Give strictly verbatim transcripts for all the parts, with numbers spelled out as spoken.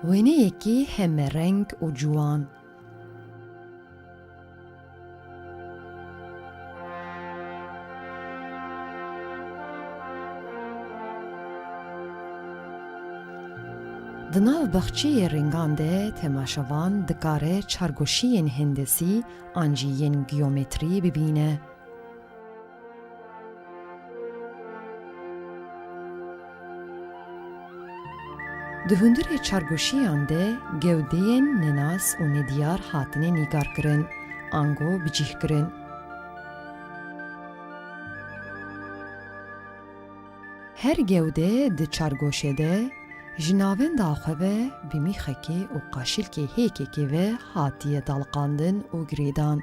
Wêneyekî heme reng û ciwan. Di nav baxçeyê rêngan de temaşevan dikare çargoşiyên hendesî an jî yên geometrî bibîne. Di hundirê çargoşiyan de gewdeyên nenas û nediyar hatine nîgarkirin, ango bicîhkirin. Her gewde di çargoşê de ji navenda xwe ve bi mîxekê û qaşilkê hêkekê ve hatiye daliqandin û girêdan.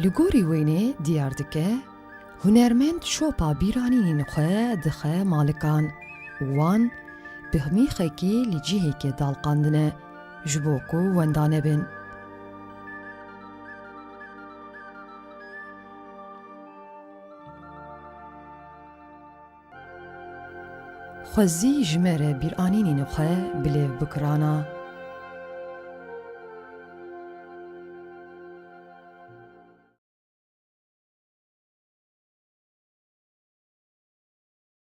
Li gorî wênê diyar dike, hunermend şopa bîranînên xwe dixe malikan û wan bi mîxekê li cihekê daliqandine ji bo ku wenda nebin. Xwezî ji me re bîranînên xwe bilêv bikirana.